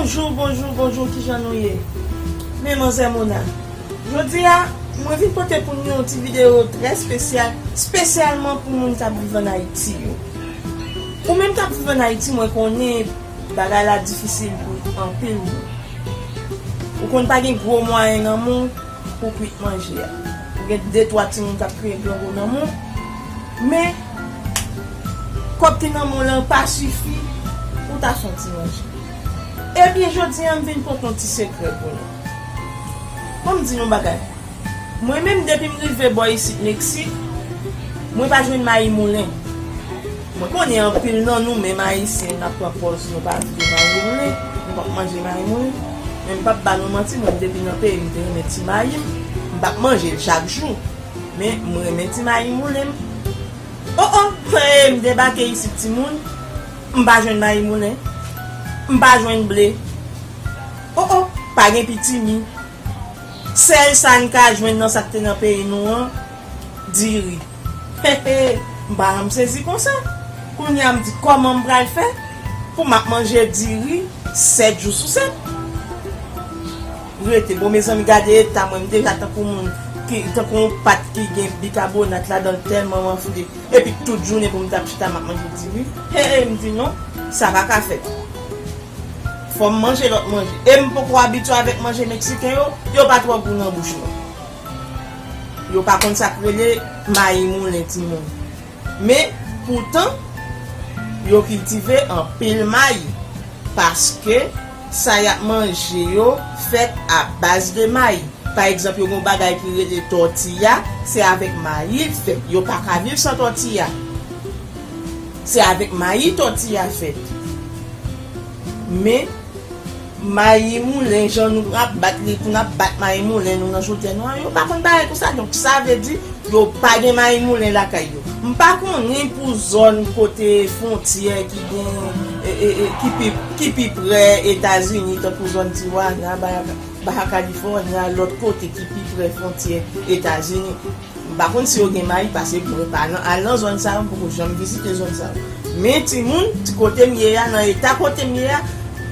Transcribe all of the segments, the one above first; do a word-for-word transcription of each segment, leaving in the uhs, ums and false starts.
Bonjou, bonjou, bonjou, kijan nou ye? Men manzè Mona, jodi a, mwen vin pote pou nou yon ti videyo trè espesyal, espesyalman pou moun k ap viv ann Ayiti yo. Ou menm k ap viv ann Ayiti, mwen konnen bagay la difisil pou anpil moun. Ou konn pa gen gwo mwayen nan men w pou kwit manje a. Ou gen de twa timoun k ap kriye grangou nan men w, men kòb ki nan men w lan pa sifi pou w ta fè yon ti manje. Ebyen, jodi a, m vin pote yon ti sekrè pou nou. Ban m di nou bagay. Mwen menm, depi m rive bò isit Meksik, mwen pa jwenn mayi moulen. Mwen konnen anpil nan nou, menm Ayisyen, n ap pran pòz nou pa vle mayi moulen, nou p ap manje mayi moulen. Men m p ap ba nou manti, mwen depi nan peyi m te renmen ti mayi m, m p ap manje l chak jou. Men m renmen ti mayi moulen m. O o, hey, m debake isit timoun, m pa jwenn mayi moulen, m pa jwenn ble. O o, pa gen pitimi. Sèl sa n ka jwenn nan sa k te nan peyi nou an, diri. He he, m pa janm sezi konsa. Kounye a m di kòman m pral fè pou m ap manje diri sèt jou sou sèt. Rete, bon, mezanmi, gade eta mwen, m deja tankou moun ki, tankou yon pat ki gen bikabonat ladan l, tèlman m anfle. Epi tout jounen pou m t ap chita m ap manje diri. He he, m di non, sa pa ka fèt. Fò m manje lòt manje. E m poko abitye avèk manje meksiken yo, yo pa twò gou nan bouch mwen. Yo pa konn sa k rele mayi moulen, timoun. Men, poutan, yo kiltive anpil mayi, paske sa y ap manje yo fèt a baz de mayi. Pa egzanp, yo gen yon bagay ki rele tòtiya, se avèk mayi l fèt. Yo pa ka viv san tòtiya. Se avèk mayi tòtiya fèt. Men, mayi moulen, jan nou ap bat li, pou n ap bat mayi moulen nou nan chotè nou an, yo pa konn bagay konsa. Donk, sa vle di, yo pa gen mayi moulen lakay yo. M pa konnen pou zòn kote fwontyè ki gen, e, e, e, ki pi, ki pi pre Etazini, tankou zòn Tijuana, Baja, Baja California, lòt kote ki pi pre fwontyè Etazini. M pa konn si yo gen mayi, paske mwen pa nan, al nan zòn sa yo, m poko janm vizite zòn sa yo. Men timoun, ti kote m ye a, nan eta kote m ye a,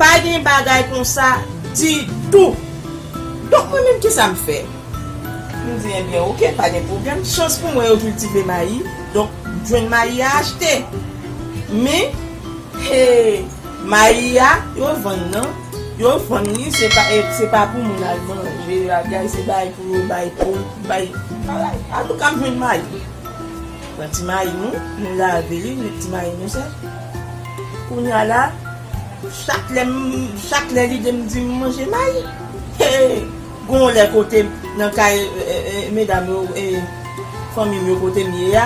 pa gen bagay konsa ditou. Donk, mwen menm, kisa m fè? M di, ebyen, oke, pa gen pwoblèm. Chans pou mwen, yo kiltive mayi. Donk, m jwenn mayi a achte. Men, he, mayi a, yo vann nan. Yo vann li, se pa, e, se pa pou moun al manje. Yo ap gade, se bay pou yo bay poul, bay, bagay. Antouka, m jwenn mayi. Pran ti mayi nou, nou lave li, met ti mayi nou sèch. Kounye a la, chak lè m, chak lè lide m di m manje mayi. He! Gon lè kote nan kay, e, e, e, medam yo, e, fanmi m yo kote m ye a,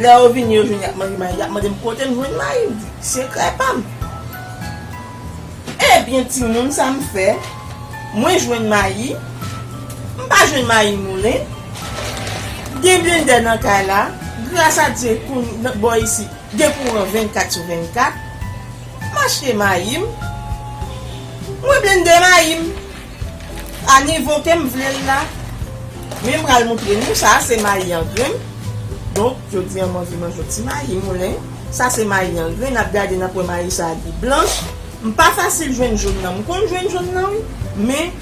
lè yo vini yo jwenn y ap manje mayi, y ap mande m kote m jwenn mayi, m di, sekrè pa m. Ebyen, timoun, sa m fè, mwen jwenn mayi, m pa jwenn mayi moulen, gen blendè nan kay la, gras a Dye, kou-, nan bò isi, gen kouran vennkat sou vennkat, m achte mayi m, mwen blende mayi m, a nivo ke m vle l la. Men m pral montre nou, sa a se mayi an grenn. Donk, jodi a, m anvi manje yon ti mayi moulen. Sa se mayi an grenn, n ap gade, n ap wè mayi sa a li blanch. M pa fasil jwenn jòn nan. M konn jwenn jòn nan, wi. Men,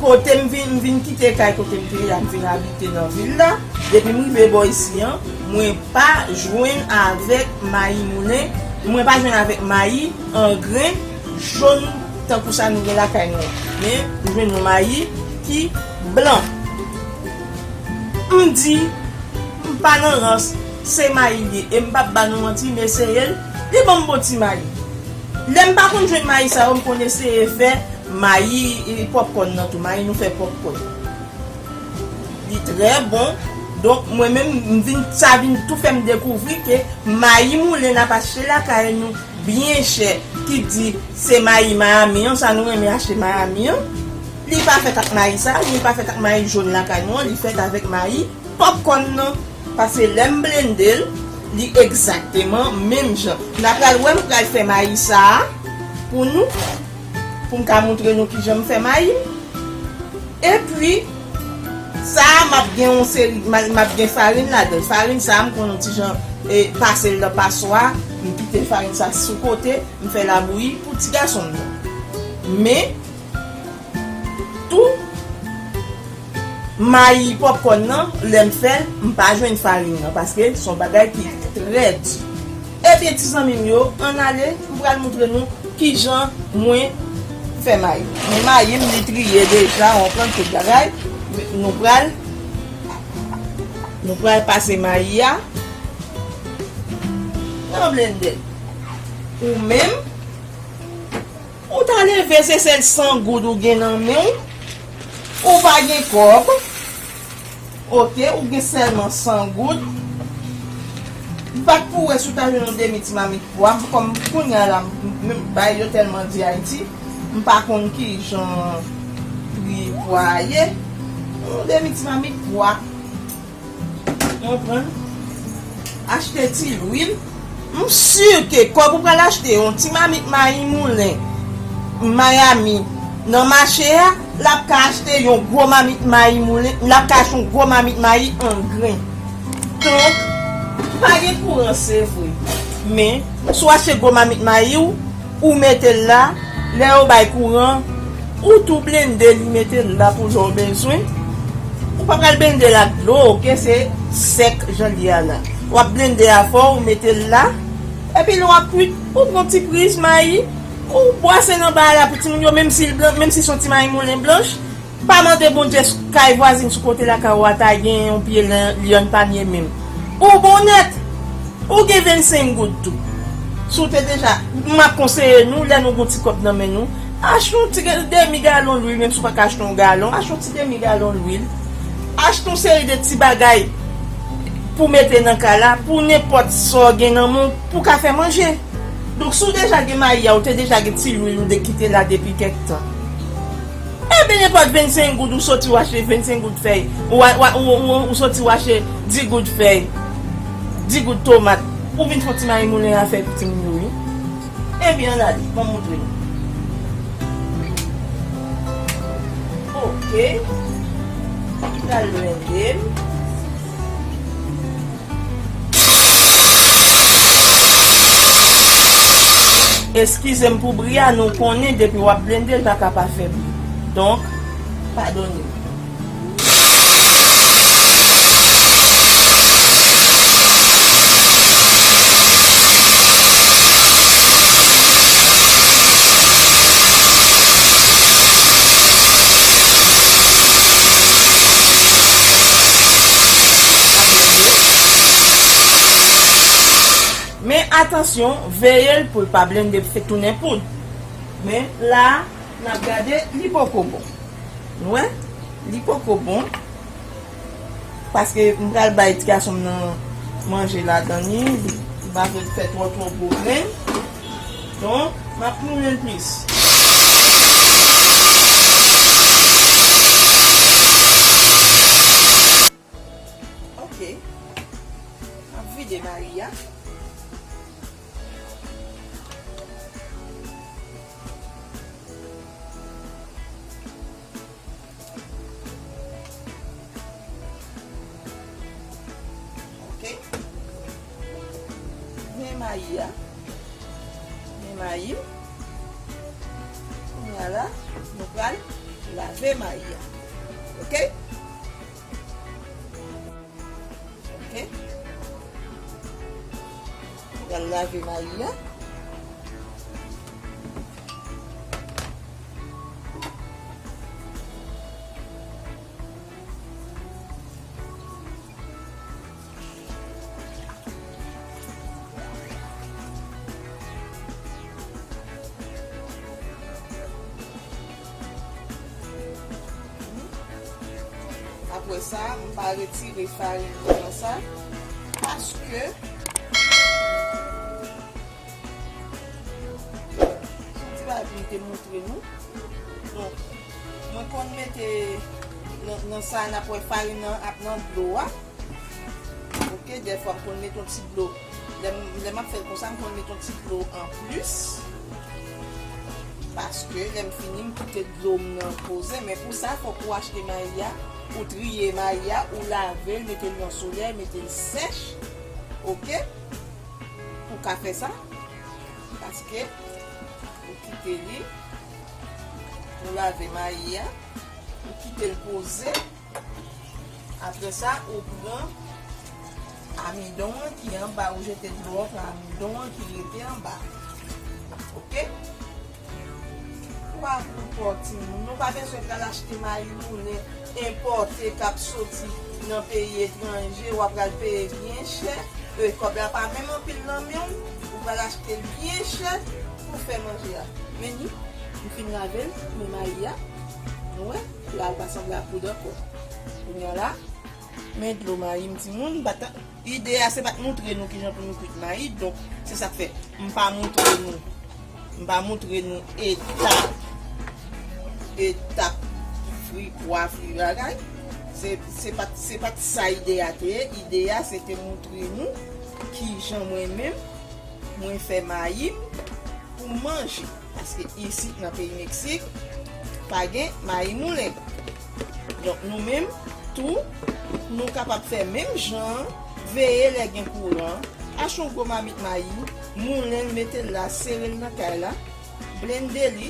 kote m vin, m vin kite kay kote m te ye a, m vin abite nan vil la. Depi m rive bò isi an, mwen pa jwenn avèk mayi moulen. Mwen pa jwenn avèk mayi an grenn jòn tankou sa nou gen lakay nou an. Men, m jwenn yon mayi ki blan. M di, m pa nan rans, se mayi li ye. E m p ap ba nou manti, m eseye l, li ban m bon ti mayi. Lè m pa konn jwenn mayi sa yo, m konn eseye fè mayi, e, pòpkòn nan tou, mayi nou fè pòpkòn. Li trè bon. Donk, mwen menm, m vin, sa vin tou fè m dekouvri ke mayi moulen n ap achte lakay nou byen chè, ki di se mayi Miami an, sa nou renmen achte Miami an, li pa fèt ak mayi sa, li pa fèt ak mayi jòn lakay nou an, li fèt avèk mayi pòpkòn nan. Paske lè m blende l, li egzakteman menm jan. N a pral wè, m pral fè mayi sa a pou nou, pou m ka montre nou kijan m fè mayi m. Epi, sa a, m ap gen yon seri, m a, m ap gen farin ladan l. Farin sa a, m konn yon ti jan, e, pase l nan paswa, m kite farin sa sou kote, m fè labouyi pou ti gason m nan. Men, tou, mayi pòpkòn nan, lè m fè l, m pa jwenn farin nan, paske se yon bagay ki trè di. Ebyen, ti zanmi m yo, ann ale, m pral moutre nou kijan mwen fè mayi. Men mayi m, li triye deja, w konprann tout bagay. Nou pral, nou pral pase mayi a nan blendè. Ou menm, ou ta leve, se sèl san goud ou gen nan men w, ou pa gen kòb, oke, ou gen sèlman san goud. M pa t pou wè si w ta jwenn yon demi ti mamit pwa, kòm kounye a la, m, m, bagay yo tèlman di Ayiti, m pa konn kijan pri pwa a ye. Yon demi ti mamit pwa. Konprann? Achte ti lwil. M si ke kòb ou pral achte yon ti mamit mayi moulen Miami nan mache a, l ap ka achte yon gwo mamit mayi moulen, l ap ka achte yon gwo mamit mayi an grenn. Donk, pa gen kouran, se vre. Men, si w achte gwo mamit mayi w, ou mete l la, lè yo bay kouran, ou tou blende li, mete l la pou lè w bezwen. Ou pa pral blende l ak dlo, oke, se sèk jan l ye a la. W ap blende a fò, ou mete l la, epi lè w ap kwit, ou pran ti priz mayi, ou bwase nan ba a la pou timoun yo, menm si l blan, menm si se yon ti mayi moulen blanch, pa mande Bondye kay vwazin sou kote lakay ou a ta gen yon pye lyann panye menm. Ou bon nèt. Ou gen vennsenk goud tou. Si w te deja, m ap konseye nou, lè nou gen yon ti kòb nan men nou, achte yon ti demi galon lwil, menm si w pa ka achte yon galon, achte yon ti demi galon lwil. Achte yon seri de ti bagay pou mete nan kay la, pou nenpòt sa w gen nan men w, pou w ka fè manje. Donk, si w deja gen mayi a, ou te deja gen ti lwil ou de kite la depi kèk tan. Ebyen, nenpòt vennsenk goud, ou soti w achte vennsenk goud fèy, ou, ou, ou, ou, ou soti w achte dis goud fèy, dis goud tomat, ou vin fè yon ti mayi moulen a fè pou timoun yo, wi. Ebyen, ann ale, ban m montre nou. Oke. M pral blende l. Eskize m pou bri a, nou konnen depi w ap blende, l pa ka pa fè bri. Donk, padone m. Men atansyon, veye l pou l pa blende, fè tounen poud. Men la, n ap gade, li poko bon. Nou wè? Li poko bon. Paske m pral bay ti gason m nan manje ladan li. M pa vle l fè twò, twò gwo grenn. Donk, m ap moulen l plis. Oke. M ap vide mayi a. Oke. Men mayi a. Men mayi. Kounye a la, nou pral lave mayi a. Oke? Oke. Nou pral lave mayi a. Apre sa, m pa retire farin nan sa, paske, se yon ti bagay pou m te montre nou. Donk, mwen konn mete nan, nan sa, n ap wè farin nan ap nan dlo a. Oke, dèfwa m konn mete yon ti dlo. Lè m, lè m ap fè l konsa, m konn mete yon ti dlo anplis. Paske lè m fini, m kite dlo m nan poze. Men pou sa, fòk ou achte mayi a, ou triye mayi a, ou lave l, mete l nan solèy, mete l sèch. Oke? Pou w ka fè sa. Paske ou kite li, Ou lave mayi a, ou kite l poze. Apre sa, ou pran amidon an ki anba, ou jete dlo a, pran amidon an ki rete anba. Oke? Twa kou pò timoun. Nou pa bezwen pral achte mayi moulen enpòte k ap soti nan peyi etranje, w ap pral peye byen chè. E kòb la pa menm anpil nan men w, ou pral achte l byen chè pou fè manje a. Men ni, m fin lave l, men mayi a, nou wè, la l pa sanble a poud ankò. Kounye a la, men dlo mayi m timoun, m pa ta, ide a se pa t moutre nou kijan pou nou kwit mayi, donk se sa k fè m pa moutre nou, m pa moutre nou etap, etap fri pwa, fri bagay. Se, se pa t, se pa t sa ide a te ye. Ide a se te moutre nou kijan mwen menm, mwen fè mayi m pou manje. Paske isit nan peyi Meksik, pa gen mayi moulen. Donk, nou menm tou, nou kapab fè menm jan an, veye lè gen kouran, achte yon gwo mamit mayi, moulen l, mete l la, sere l nan kay la, blende li,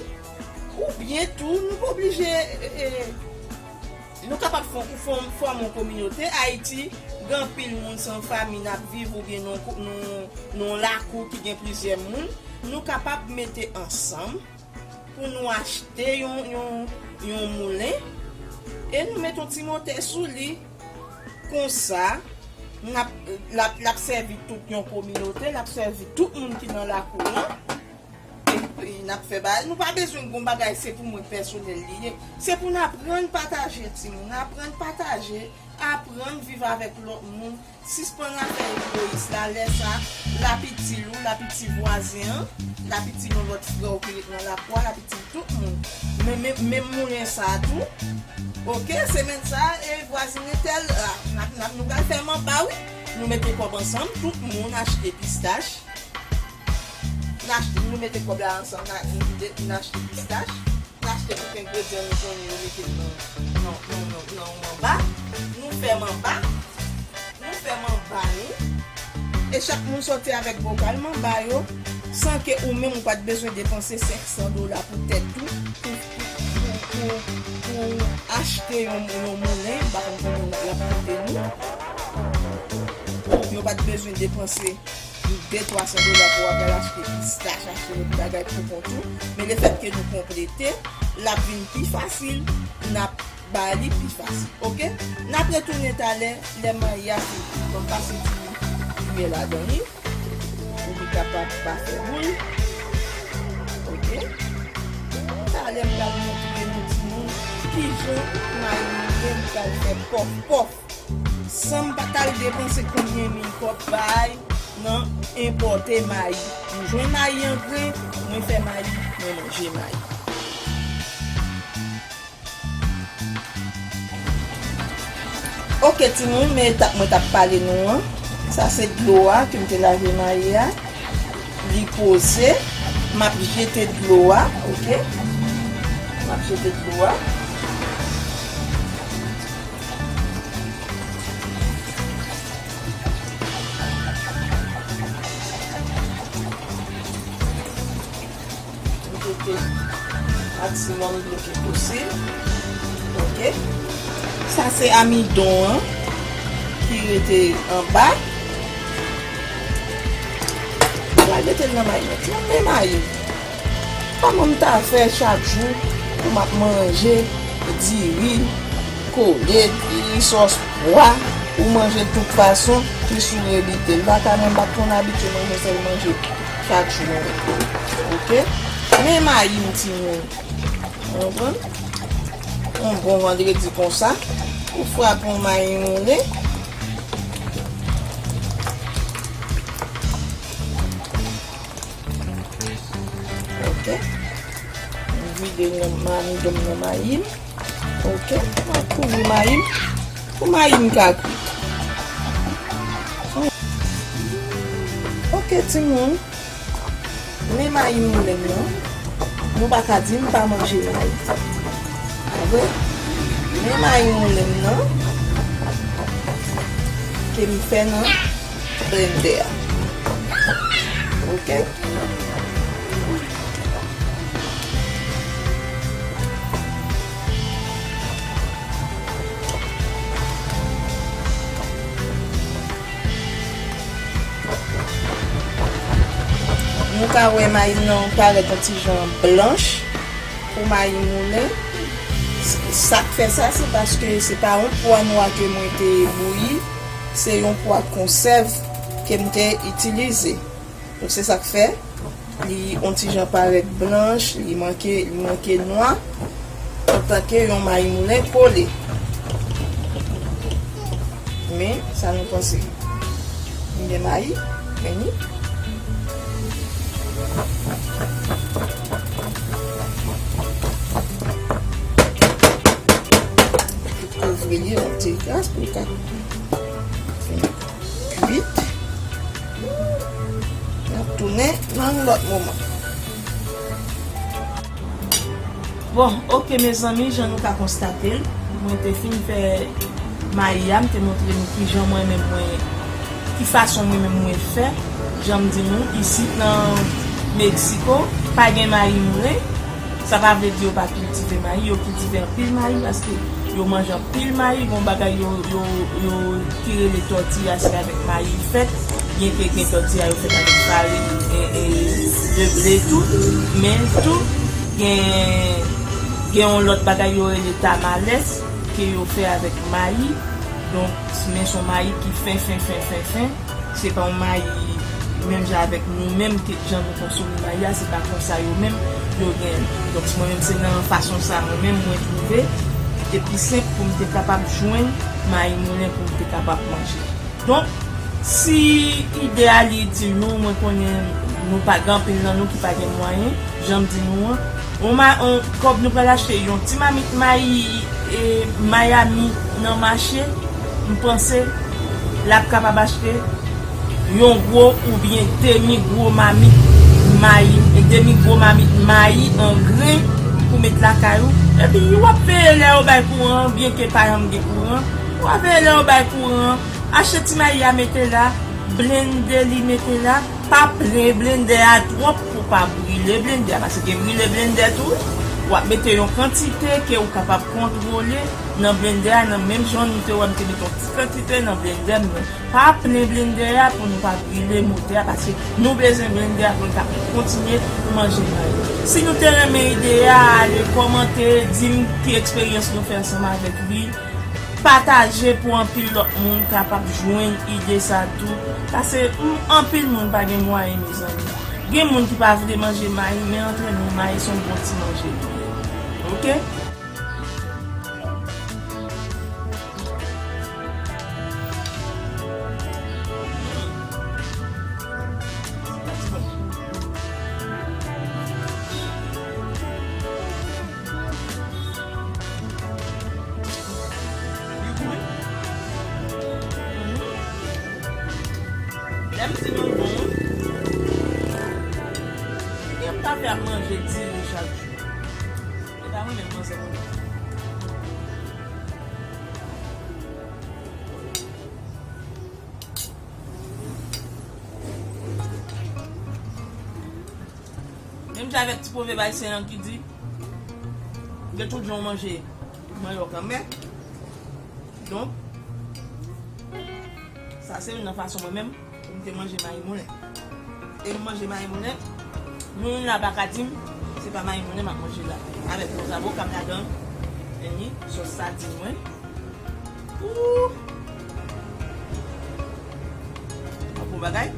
oubyen tou, nou pa oblije, e, e, nou kapab fè, fè, fòme yon kominote. Ayiti, gen anpil moun, se yon fanmi n ap viv, oubyen nou, nou, nou lakou ki gen plizyè moun. Nou kapab mete ansanm pou nou achte yon, yon, yon moulen e nou mete yon ti motè sou li. Konsa, n ap, l ap, l ap sèvi tout yon kominote, l ap sèvi tout moun ki nan lakou an. Epi, n ap fè bagay. Nou pa bezwen gon bagay, se pou mwen pèsonèl li ye. Se pou n aprann pataje, timoun. Aprann pataje, aprann viv avèk lòt moun. Sispann afè egoyis la, lè sa, l ap itil ou, l ap itil vwazen an, l ap itil yon lòt frè w ki ret nan lakou a, l ap itil tout moun. Men, men, menm moulen sa a tou, oke, semèn sa a, e vwazin entèl, a, n ap, n ap, nou pral fè manba, wi. Nou mete kòb ansanm, tout moun achte pistach. N achte, nou mete kòb la ansanm, n a, n, n achte pistach. N achte tout engredyan nou konnen yo mete nan, nan, nan, nan, nan yon manba. Nou fè manba. Nou fè manba nou. E chak moun sòti avèk bokal manba yo, san ke ou menm ou pa t bezwen depanse senk san dola pou tèt ou, pou, pou, pou, pou, pou achte yon, yon moulen, m pa konn konbyen l ap koute nou. Yo pa t bezwen depanse de twa san dola pou w ap al achte pistach, achte lòt bagay pou kont ou. Men lefètke nou konplete, l ap vin pi fasil, n ap ba li pi fasil. Oke? N ap retounen talè, lè mayi a fin. Bon, m pase ti kuiyè ladan li, pou li kapab pa fè boul. Oke? Talè, m pral montre nou timoun kijan mayi moulen m pral fè pòf pòf. San m pa t al depanse konbyen mil kòb bay nan enpòte mayi. M jwenn mayi an grenn, mwen fè mayi, mwen manje mayi. Oke, timoun, men etap mwen t ap pale nou an. Sa se dlo a ke m te lave mayi a. Li poze. M ap jete dlo a, oke? M ap jete dlo a. M jete maksimòm dlo ki posib. Oke. Sa se amidon an ki rete anba. M pral mete l nan mayi mwen. Ti mwen, men mayi. Kòman m ta fè chak jou pou m ap manje diri, kole, diri, sòs pwa, ou manje tout fason, plis ou revite. M pa ka, mwen pa t konn abitye manje sèl manje chak jou non. Oke? Men mayi m, timoun. Ou konprann? Yon bon vandredi konsa, ou frape yon mayi moulen. Oke. M vide nan amidon m nan mayi m. Oke. M ap kouvri mayi m pou mayi m ka kwit. Oke, timoun. Men mayi moulen m nan. Nou pa ka di m pa manje mayi. Pa vre? Men mayi moulen m nan ke m fè nan blendè a. Oke? Ka wè mayi m nan parèt yon ti jan blanch pou mayi moulen. Sa k fè sa, se paske se pa yon pwa nwa ke mwen te bouyi, se yon pwa konsèv ke m te itilize. Donk, se sa k fè li yon ti jan parèt blanch, li manke, li manke nwa, antanke yon mayi moulen kole. Men, sa nou panse? Nou gen mayi, men ni. Kouvri li yon ti gras pou li ka fin kwit. N ap tounen nan yon lòt moman. Bon, oke, mezanmi, jan nou ka konstate l, mwen te fin fè mayi a, m te montre nou kijan mwen menm mwen, ki fason mwen menm mwen fè. Jan m di nou, isit nan Meksiko, pa gen mayi moulen. Sa pa vle di yo pa kiltive mayi, yo kiltive anpil mayi, paske yo manje anpil mayi, gon bagay yo, yo, yo ki rele tòtiya, se avèk mayi l fèt, byenke gen tòtiya yo fèt avèk farin, e, e, de ble tou, men tou, gen, gen yon lòt bagay yo rele tamales, ke yo fè avèk mayi, donk, men se yon mayi ki fen, fen, fen, fen, fen. Se pa yon mayi menm jan avèk nou menm, ke jan nou konsome mayi a, se pa konsa yo menm yo gen. Donk, mwen menm, se nan fason sa, mwen menm, mwen twouve, li te pi senp pou m te kapab jwenn mayi moulen pou m te kapab manje. Donk, si ide a li itil nou, mwen konnen nou pa gen anpil nan nou ki pa gen mwayen, jan m di nou an, on ma-, on, kòb nou pral achte yon ti mamit mayi, e, Miami nan mache, m panse l ap kapab achte yon gwo oubyen demi gwo mamit mayi, e demi gwo mamit mayi an gren pou met lakay ou. Epi w ap veye lè yo bay kouran an, byenke pa janm gen kouran, w ap veye lè yo bay kouran an, achte ti mayi a mete la, blende li mete la, pa plen blendè a twòp pou pa brile blendè a, paske gen brile blendè tou, wi. W ap mete yon kantite ke ou kapab kontwole nan blendè a, nan menm jan nou te wè m te mete yon ti kantite nan blendè m nan. Pa plen blendè a pou nou pa brile motè a, paske nou bezwen blendè a pou nou ka kontinye manje mayi. Si nou te renmen ide a, ale kòmante, di m ki eksperyans nou fè ansanm avèk li. Pataje pou anpil lòt moun kapab jwenn ide sa tou. Paske, mm, anpil moun pa gen mwayen, mezanmi. Gen moun ki pa vle manje mayi, men antre nou, mayi se yon bon ti manje li ye. Oke? Li gou wi. Lè m di nou l bon wi. Gen m ta fè ap manje diri chak jou. E pa mwen menm manzè mwen. Menm jan avèk ti pwovèb ayisyen an ki di, gen tout jan w manje, manyen w kanmenm. Donk, sa se youn nan fason mwen menm pou m te manje mayi moulen. E m manje mayi moulen, moun la pa ka di m se pa mayi moulen m ap manje la. Avèk gwo zaboka m ladan l, e ni sòs sadin mwen. Ooh! Yon bon bagay.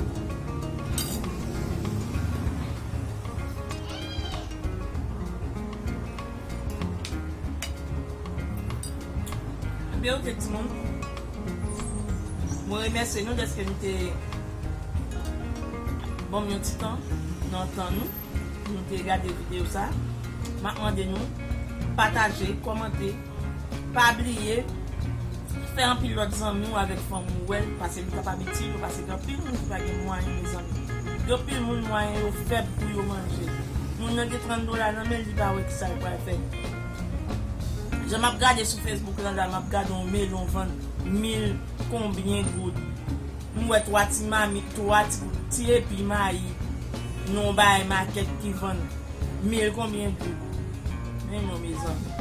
Ebyen, oke, timoun. Mwen remèsye nou dèske nou te ban m yon ti tan nan tan nou. Nou te gade videyo sa. M ap mande nou pataje, kòmante, pa bliye fè anpil lòt zanmi w avèk fanmi w wè l, paske li kapab itil yo, paske gen anpil moun ki pa gen mwayen, mezanmi. Gen anpil moun mwayen yo fèb pou yo manje. Moun nan gen trant dola nan men l, li pa wè kisa l pral fè. Jan m ap gade sou Facebook la, la, m ap gade yon melon vann mil konbyen goud. M wè twa ti mamit, twa ti, ti epi mayi nan yon bagay makèt ki vann mil konbyen goud. Men non, mezanmi.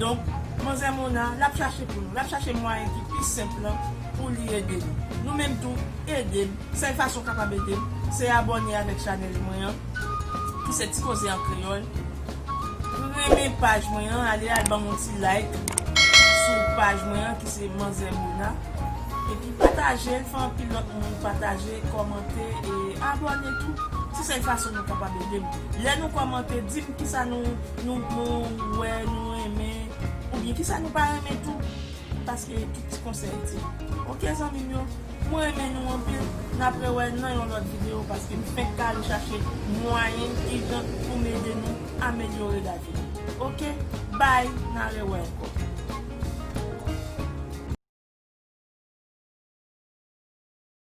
Donk, manzè Mona, l ap chache pou nou. L ap chache mwayen ki pi senp lan pou li ede nou. Nou menm tou, ede m. Sèl fason w kapab ede m, se abòne avèk chanèl mwen an, ki se Ti Koze an Kreyòl. Renmen paj mwen an, ale al ban m yon ti like sou paj mwen an, ki se Manzè Mona. Epi pataje l, fè anpil lòt moun pataje, kòmante e abòne tou. Se sèl fason nou kapab ede m. Lè nou kòmante, di m kisa nou, nou, nou wè, nou renmen, oubyen kisa nou pa renmen tou. Paske tout ti konsèy itil. Oke, zanmi m yo, mwen renmen nou anpil. N ap rewè nan yon lòt videyo paske m fenk ka ale chache mwayen kijan pou m ede nou amelyore lavi nou. Oke, bay, n a rewè ankò.